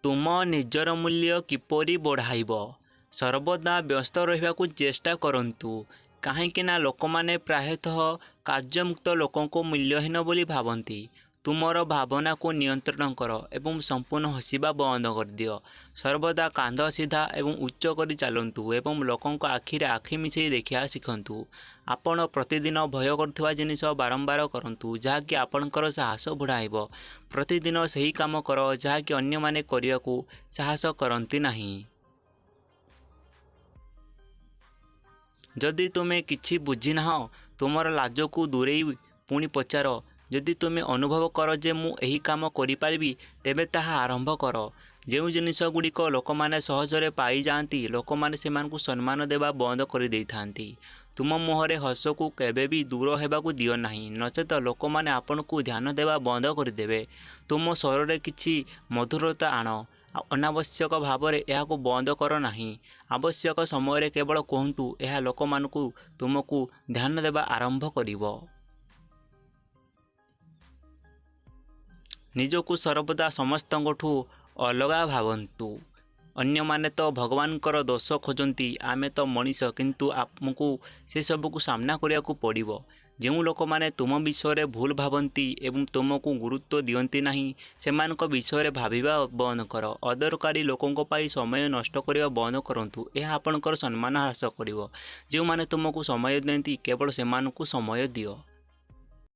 ତୁମ ନିଜର ମୂଲ୍ୟ କିପରି ବଢ଼ାଇବ? ସର୍ବଦା ବ୍ୟସ୍ତ ରହିବାକୁ ଚେଷ୍ଟା କରନ୍ତୁ, କାହିଁକି ନା ଲୋକମାନେ ପ୍ରାୟତଃ କାର୍ଯ୍ୟମୁକ୍ତ ଲୋକଙ୍କୁ ମୂଲ୍ୟହୀନ ବୋଲି ଭାବନ୍ତି। ତୁମର ଭାବନାକୁ ନିୟନ୍ତ୍ରଣ କର ଏବଂ ସମ୍ପୂର୍ଣ୍ଣ ହସିବା ବନ୍ଦ କରିଦିଅ। ସର୍ବଦା କାନ୍ଧ ସିଧା ଏବଂ ଉଚ୍ଚ କରି ଚାଲନ୍ତୁ ଏବଂ ଲୋକଙ୍କ ଆଖିରେ ଆଖି ମିଶାଇ ଦେଖିବା ଶିଖନ୍ତୁ। ଆପଣ ପ୍ରତିଦିନ ଭୟ କରୁଥିବା ଜିନିଷ ବାରମ୍ବାର କରନ୍ତୁ, ଯାହାକି ଆପଣଙ୍କର ସାହସ ବଢ଼ାଇବ। ପ୍ରତିଦିନ ସେହି କାମ କର ଯାହାକି ଅନ୍ୟମାନେ କରିବାକୁ ସାହସ କରନ୍ତି ନାହିଁ। ଯଦି ତୁମେ କିଛି ବୁଝିନାହଁ, ତୁମର ଲାଜକୁ ଦୂରେଇ ପୁଣି ପଚାର। ଯଦି ତୁମେ ଅନୁଭବ କର ଯେ ମୁଁ ଏହି କାମ କରିପାରିବି, ତେବେ ତାହା ଆରମ୍ଭ କର। ଯେଉଁ ଜିନିଷଗୁଡ଼ିକ ଲୋକମାନେ ସହଜରେ ପାଇଯାଆନ୍ତି, ଲୋକମାନେ ସେମାନଙ୍କୁ ସମ୍ମାନ ଦେବା ବନ୍ଦ କରିଦେଇଥାନ୍ତି। ତୁମ ମୁହଁରେ ହସକୁ କେବେବି ଦୂର ହେବାକୁ ଦିଅ ନାହିଁ, ନଚେତ ଲୋକମାନେ ଆପଣଙ୍କୁ ଧ୍ୟାନ ଦେବା ବନ୍ଦ କରିଦେବେ। ତୁମ ସ୍ୱରରେ କିଛି ମଧୁରତା ଆଣ। ଅନାବଶ୍ୟକ ଭାବରେ ଏହାକୁ ବନ୍ଦ କର ନାହିଁ। ଆବଶ୍ୟକ ସମୟରେ କେବଳ କୁହନ୍ତୁ, ଏହା ଲୋକମାନଙ୍କୁ ତୁମକୁ ଧ୍ୟାନ ଦେବା ଆରମ୍ଭ କରିବ। ନିଜକୁ ସର୍ବଦା ସମସ୍ତଙ୍କଠୁ ଅଲଗା ଭାବନ୍ତୁ। ଅନ୍ୟମାନେ ତ ଭଗବାନଙ୍କର ଦୋଷ ଖୋଜନ୍ତି, ଆମେ ତ ମଣିଷ, କିନ୍ତୁ ଆମକୁ ସେସବୁକୁ ସାମ୍ନା କରିବାକୁ ପଡ଼ିବ। ଯେଉଁ ଲୋକମାନେ ତୁମ ବିଷୟରେ ଭୁଲ ଭାବନ୍ତି ଏବଂ ତୁମକୁ ଗୁରୁତ୍ୱ ଦିଅନ୍ତି ନାହିଁ, ସେମାନଙ୍କ ବିଷୟରେ ଭାବିବା ବନ୍ଦ କର। ଅଦରକାରୀ ଲୋକଙ୍କ ପାଇଁ ସମୟ ନଷ୍ଟ କରିବା ବନ୍ଦ କରନ୍ତୁ, ଏହା ଆପଣଙ୍କର ସମ୍ମାନ ହ୍ରାସ କରିବ। ଯେଉଁମାନେ ତୁମକୁ ସମୟ ଦିଅନ୍ତି, କେବଳ ସେମାନଙ୍କୁ ସମୟ ଦିଅ।